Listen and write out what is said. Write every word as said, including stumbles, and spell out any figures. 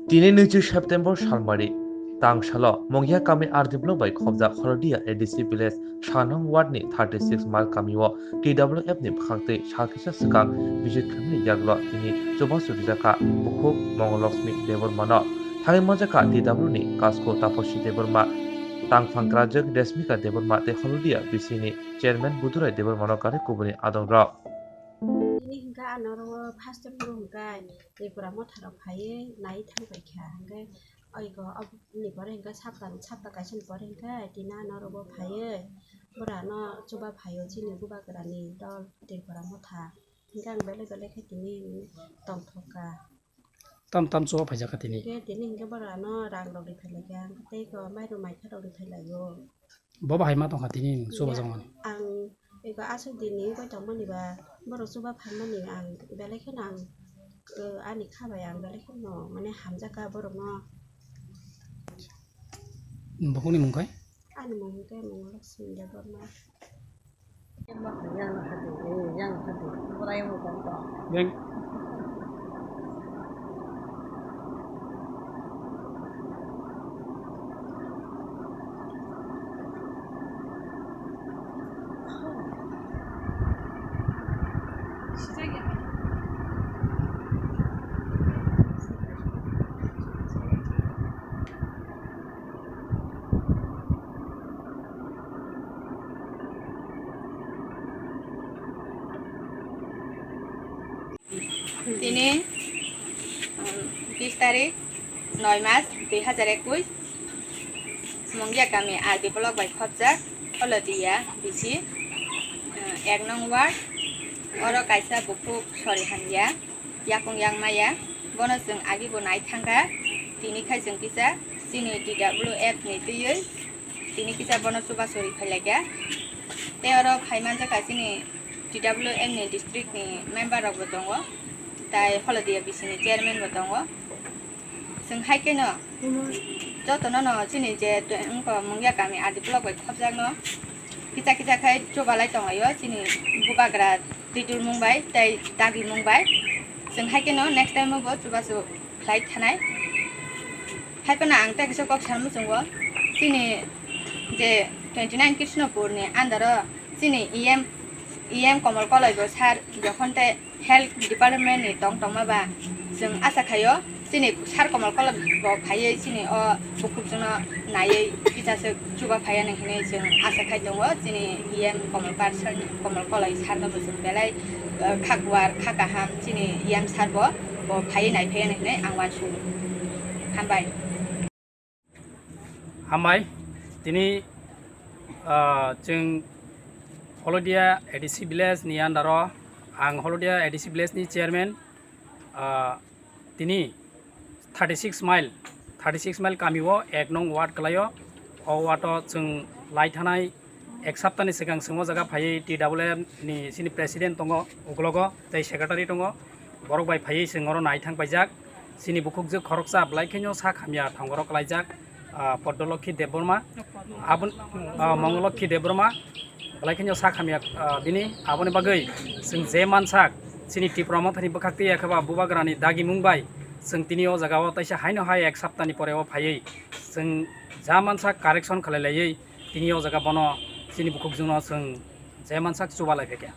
Tini nwichi September salmari tang salo Mongya kami R D block bai khobjak Holodia A D C village sanong ward ni thirty six mile kami o T W F ni bwkhak twi sal kisa swkang visit khaimani yagulo tini chubachu rijak kha bukhuk Mongolokshmi Debbarma no. Thangwi manjak kha T W ni kasko Taposi Debbarma, tangphang grajwk Resmika Debbarma tei Holodia B C ni chairman Budurai Debbarma no gari kubuni adong rok. Tini hingka ano oro first time phuru hingka Tripura motha rok phaiwi nai thang paikha, hingke oigo oboni pore hingke sapta, sapta kaisa ni pore hingke tini ano oro bo phaiwi bora no chuba phaio chini bubagra ni dol Tripura motha, hingke ang belai belai khe tini tongthok kha. Tam tam chuba phaijak kha tini. Hingke tini hingke bora no rang rok ri phai laikha, tei ko mairum maikha rok ri phai laio. Bo bahai ma tongkha tini chuba jangmani. Ang eba aswk din ni bai tongmani ba borok chuba phaimani ang belai kheno ang, eh, ani kha bai ang belai kheno mane hamjakha borok no. Bukhukni mung khe? Ani mung khe Mongolok Singya Debbarma. Yang. Tini, um, bis tarik, noi mas, dui hajar ekwis, Mungya kami R D block bai khopjak, Holodia B C, um, ek nong ward, oro kaisa bukhuk sori hamya, yakung yang maya, bono chwng agi bo nai thangkha, tini khai chwng kisa chini T W F ni twiwi, tini kisa bono chubachu ri phai laikha. Tei oro phai manjakha chini T W F ni district ni member rok bo tongo, tai Holodia B C ni chairman bo tongo. Chwng hai kheno jotono no chini je tw-, wngkha Mungya kami R D block bai khopjak no kisa kisa khai chubalai tonglaio chini bubagra twi turmung bai tei dagimung bai. Chwng hai kheno next time o bo chubachu khlai thanai. Hai phano ang tei kisa kok sanmung chwngo, chini je twenty nine Krishnapur ni under o chini E M, E M Komol Koloi bo sir jokhon tei health department ni tong tongma ba chwng asa khaio chini sir Komol Koloi bo phaiwi chini o bukhukchwng no naiwi kisa se chuba phaiya hinwi chwng asa khai tongo chini E M Komol Kar sir, Komol Koloi sir no bo chwng belai, eh, kha guar kha kaham chini E M sir bo, bo phaiwi nai phaiya hinwi ang uansukha. Hambai. Hambai, tini, ah, chwng Holodia A D C village ni under o, ang Holodia A D C village ni chairman, ah, tini thirty six mile, thirty six mile kami o ek nong ward kwlaio. O ward o chwng lai thanai ek sapta ni swkang chwng o jaga phaiwi T W F ni chini president tongo, ukologo tei secretary tongo, borok bai phaiwi chwng oro nai thang paijak. Chini bukhukjwk khoroksa belai kheno sak hamya thongoro kwlaijak, ah, Poddolokhi Debbarma, abon-, ah, Mongolokhi Debbarma, belai kheno sak hamya, ah, bini. Aboni bagwi chwng je mansak chini Tripura mothani bwkhak twi ekheba bubagrani dagimung bai chwng tini o jaga o taisa haino hai ek saptani pore o phaiwi chwng ja mansak correction khlai laiwi tini o jaga bono chini bukhukjwkno chwng je mansak chuba lai phaikha.